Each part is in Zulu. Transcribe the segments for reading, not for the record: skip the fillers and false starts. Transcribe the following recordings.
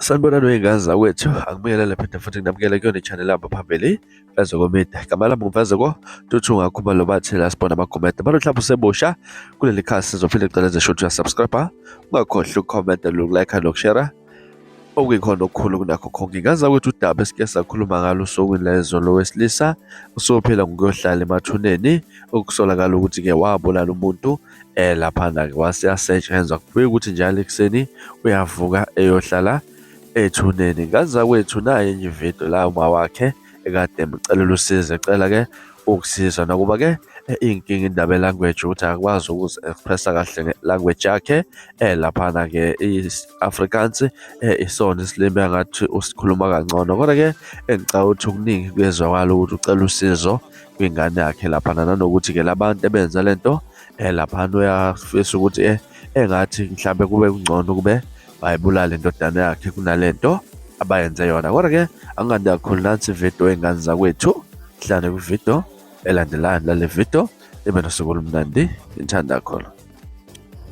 Sanibonani wey'ngane zakwethu, angibingelele phinde futhi nginamukele kuyona i-channel ehamba phambili Mfezeko Media. Igama lami nguMfezeko Ntuthunga Khumalo bathi la sibona amagumede. Abantu mhlawumbe usebusha kuleli khasi sizophinde ngicela nje shuthi uyasubscribe, ungakhohlwa ukukhomenta, ukulike nokushare. Okuyikhona okukhulu kunakho konke. Ingane zakwethu udaba esike sakhuluma ngalo osukwini lwayizolo owesilisa usophila ngokuyohlala emathuneni okusolakala ukuthi-ke wabulala umuntu laphana-ke wase yasetshenzwa kufike ukuthi njalo ekuseni uyavuka eyohlala ethuneni. Ngane zakwethu nayi enye ividiyo la uma wakhe ekade emcelela usizo ecela-ke ukusizwa nakuba-ke iyinkinga indaba ye-language ukuthi akakwazi ukuzi-express-a kahle nge-language yakhe laphana-ke i-Afrikaans isona isilimi angathi usikhuluma kangcono kodwa-ke engicabanga ukuthi okuningi kuyezwakala ukuthi ucela usizo kwingane yakhe laphana nanokuthi-ke labantu ebenza lento laphana uyafisa ukuthi engathi mhlambe kube kungcono kube bayibulale indodana yakhe kunalento abayenze yona. Kodwa-ke angingandi kakhulu nansi ividiyo ey'ngane zakwethu hlane kwividiyo elandelayo lale vidiyo ibe nosuku olumnandi ngithanda kakhulu.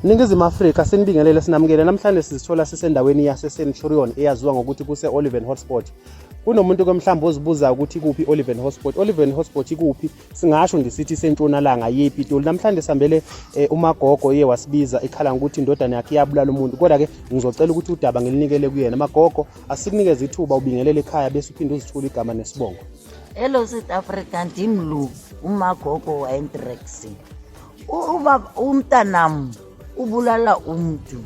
Ningizimu Afrika sinibingelele sinamukele namhlanje sizithola sisendaweni yase-Centurion eyaziwa ngokuthi kuse-Oliven Hotspot. Kunomuntu ke mhlawumbe ozibuza ukuthi ikuphi i-Oliven Hotspot. Oliven Hotspot ikuphi? Singasho nje sithi isentshonalanga yePitoli. Namhlanje sihambele uMagogo iye wasibiza ekhala ngokuthi indodana yakhe iyabulala umuntu. Kodwa ke ngizocela ukuthi udaba ngilinikele kuyena. Magogo, asikunikeze ithuba ubingelele ekhaya bese uphinde uzithule igama nesibongo. Hello South Africa, ndim lo uMagogo wayeNtrex. Ubaba umntanam ubulala umntu.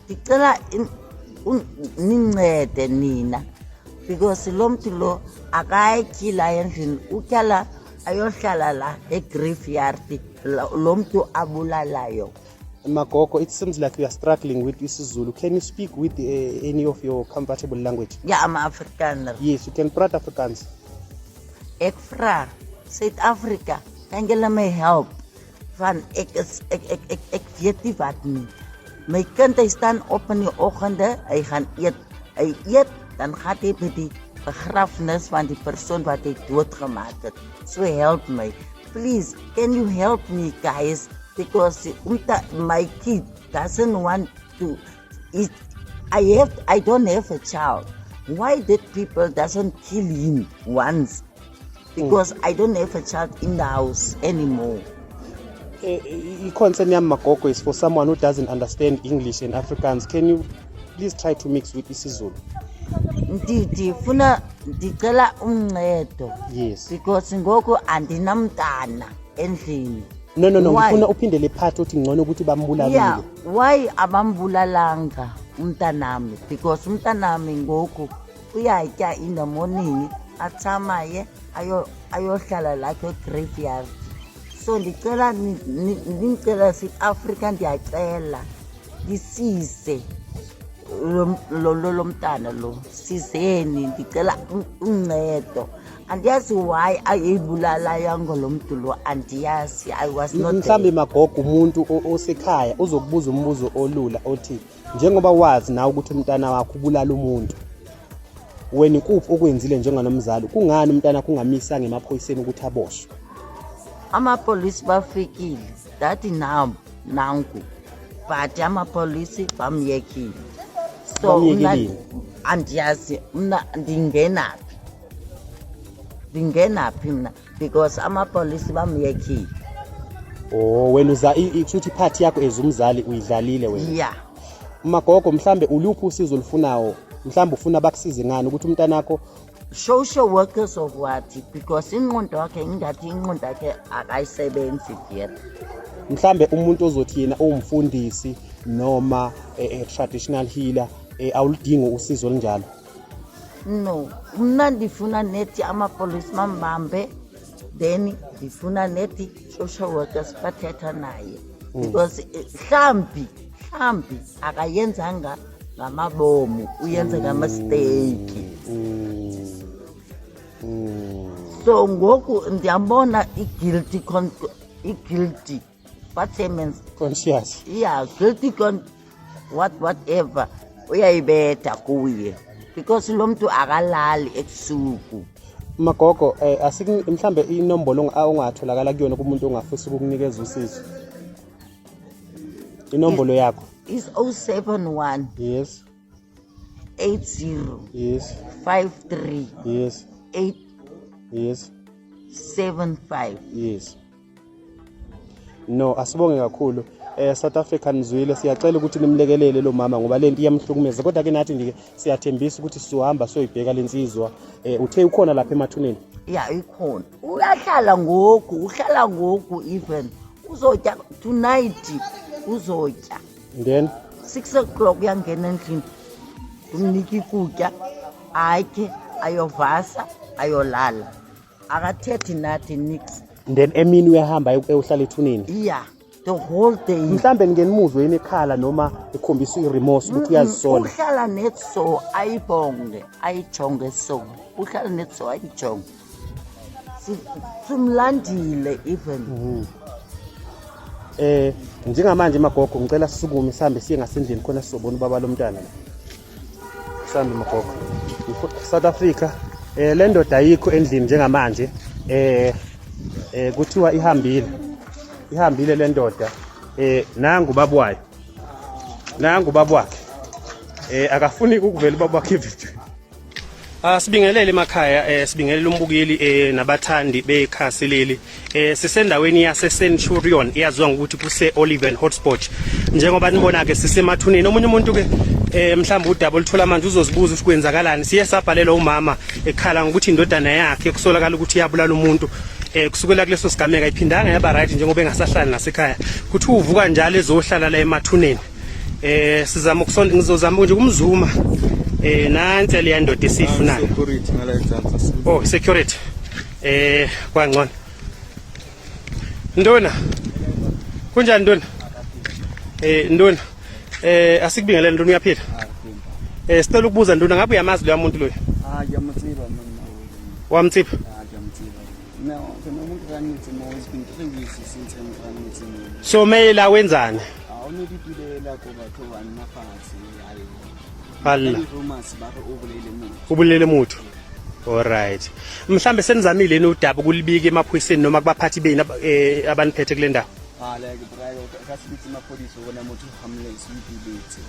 Ndicela nincede nina because lo mntu lo akayityi la endlini, utyala ayohlala la e-graveyard lo mntu abulalayo. Magogo, it seems like you are struggling with isiZulu. Can you speak with any of your comfortable language? Ja, I'm Afrikaner. Yes, you can praat Afrikaans. Ek vra Suid-Afrika, kan julle my help? Van ek is ek ek ek ek weet nie wat nie. My kind, hy staan op in die oggende, hy gaan eet. Hy eet, dan gaan hy by die begrafnis van die persoon wat hy doodgemaak het. So help my. Please, can you help me, guys? Because my kid doesn't want to eat. I don't have a child. Why did people doesn't kill him once? Because I don't have a child in the house anymore. I-concern yami, Magogo, is for someone who doesn't understand English and Afrikaans. Can you please try to mix with isiZulu? Ndifuna ndicela uncedo. Because ngoku andinamntana endlini. No. Why? Ngifuna uphinde le part uthi ngcono ukuthi bambulalile. Yeah, why abambulalanga umntanami? Because umntanami ngoku uyatya in the morning, athamaye ayohlala la kwe-graveyard. So ndicela ndicela South Africa, ndiyacela ndisize lo mntana lo, sizeni, ndicela uncedo. Andiyazi why ayibulalayanga lo mntu lo, andiyazi. I was not Mhlambe there. Magogo, umuntu osekhaya uzokubuza umbuzo olula othi njengoba wazi nawe ukuthi umntana wakho ubulala umuntu, wena ikuphi okwenzile njenganomzali? Kungani umntana wakho ungamisanga emaphoyiseni ukuthi aboshwe? Amapolisi bafikile, ndathi nam nangu, but amapolisi bamyekile. So mna Bamyekelile? Andiyazi mna ndingenaphi, ndingenaphi mna because amapolisi bamyekile. Oh, wena uza kusho ukuthi i-part yakho as umzali uyidlalile wena. Yeah. Magogo, mhlambe uluphi usizo olufunawo? Mhlambe ufuna bakusize ngani ukuthi umntanakho Social workers of what? Because ingqondo yakhe ingathi ingqondo yakhe akayisebenzi vele. Mhlambe umuntu ozothi yena uwumfundisi noma traditional healer, awuludingi usizo olunjalo? No, mna ndifuna nethi amapolisi mambambe, then ndifuna nethi social workers bathetha naye because mhlambi akayenzanga ngamabomu, uyenze ngamisteyiki. So ngoku ndiyabona i-guilty i-guilty what means Conscious. Yeah, guilty con what whatever uyayibetha kuye because lo mntu akalali ebusuku. Magogo, mhlambe inombolo ongatholakala kuyona kumuntu ongafisa ukukunikeza usizo, inombolo yakho? Is 071. 80 Yes. 53 Yes. 8 Yes. 75. Yes. No, asibonge kakhulu. South Africa nizwile, siyacela ukuthi nimlekelele lo mama ngoba lento iyamhlukumeza, kodwa ke nathi nje siyathembisa ukuthi sizohamba siyoyibheka lensizwa. Uthe ukhona lapha emathuneni? Ya, ikhona, uyahlala ngoku, uhlala ngoku, even uzotya tonight, uzotya. Then 6 o'clock uyangena endlini, umnika ikutya atye, ayovasa, ayolala, akathethi nathi nix. Then emini uyahamba eyohlala ethuneni? Iya, the whole day. Mhlambe nike nimuzwe yini ekhala noma ekhombisa i-remorse ukuthi uyazisola? Uhlala net so ayibonge, ayijonge, so uhlala net so ayijonge. Simlandile even. Njengamanje magogo, ngicela sisukume sihambe siye ngasendlini khona sizobona ubaba lomntwana la. Sihambe magogo. South Africa, le ndoda ayikho endlini njengamanje. Kuthiwa ihambile. Ihambile le ndoda. Nangu ubaba wayo. Nangu ubaba wakhe. Akafuni ukuvela ubaba wakhe evidweni. Sibingelele emakhaya, sibingelele umbukeli nabathandi bekhasi leli. Sisendaweni yase Centurion eyaziwa ngokuthi kuse Oliven Hotspot. Njengoba nibona ke sisemathuneni. Omunye umuntu ke mhlawumbe udaba oluthola manje uzozibuza ukuthi kwenzakalani. Siye sabhalela umama ekhala ngokuthi indodana yakhe kusolakala ukuthi iyabulala umuntu. Kusukela kuleso sigameka iphindanga yaba right njengoba engasahlali nasekhaya. Kuthi uvuka njalo ezohlala la emathuneni. Sizama ukusonda, ngizozama nje ukumzuma. Nansi leya ndoda esiyifunayo. Security ngala enzansi. Oh, security. Kwangcono. Nduna. Kunjani nduna? Nduna. Asikubingelele nduna, uyaphila? Sicela ukubuza nduna, ngabe uyamazi loya muntu loyo? Ah, ngiyamtsiba mina. Wamtsipha? Ah, ngiyamtsiba. No, phela umuntu kanitsi mo, it's been 3 weeks since engikanitsi mo. So meyela wenzani? Ah, o ne di tulela ko batho ba nna fatshe ayo. Alla. Rumors ba re o bolaile motho. Ubulele muthu. Alright. Mhlambe senizamile yini udaba ukulibika emaphoyiseni noma kubaphathi benu abaniphethe kule ndawo? Ah, like bra, ka se bitse maphodisa, o bona motho harmless, o ituletse.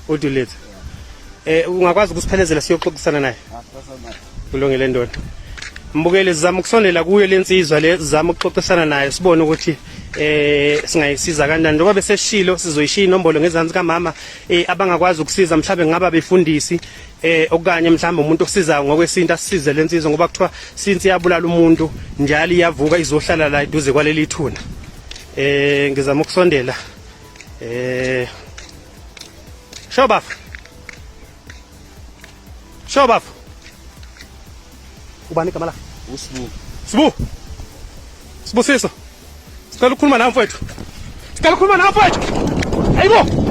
Udulethe. Ungakwazi ukusiphelezela siyoxoxisana naye? Ah, sasa. Kulungile ndoda. Mbukele, sizama ukusondela kuyo lensizwa le, sizama ukuxoxisana nayo sibone ukuthi singayisiza kanjani. Njengoba beseshilo, sizoyishiya inombolo ngezansi kamama, abangakwazi ukusiza mhlawumbe ngaba befundisi okanye mhlawumbe umuntu osizayo ngokwesintu asisize lensizwa, ngoba kuthiwa since iyabulala umuntu njalo iyavuka izohlala la eduze kwaleli thuna. Ngizama ukusondela. Sho bafa. Sho bafa. Ubani igama lakhe? Usibu. Sibu. Sibusiso. Sicela ukukhuluma nawe mfowethu. Sicela ukukhuluma nawe mfowethu. Hayibo.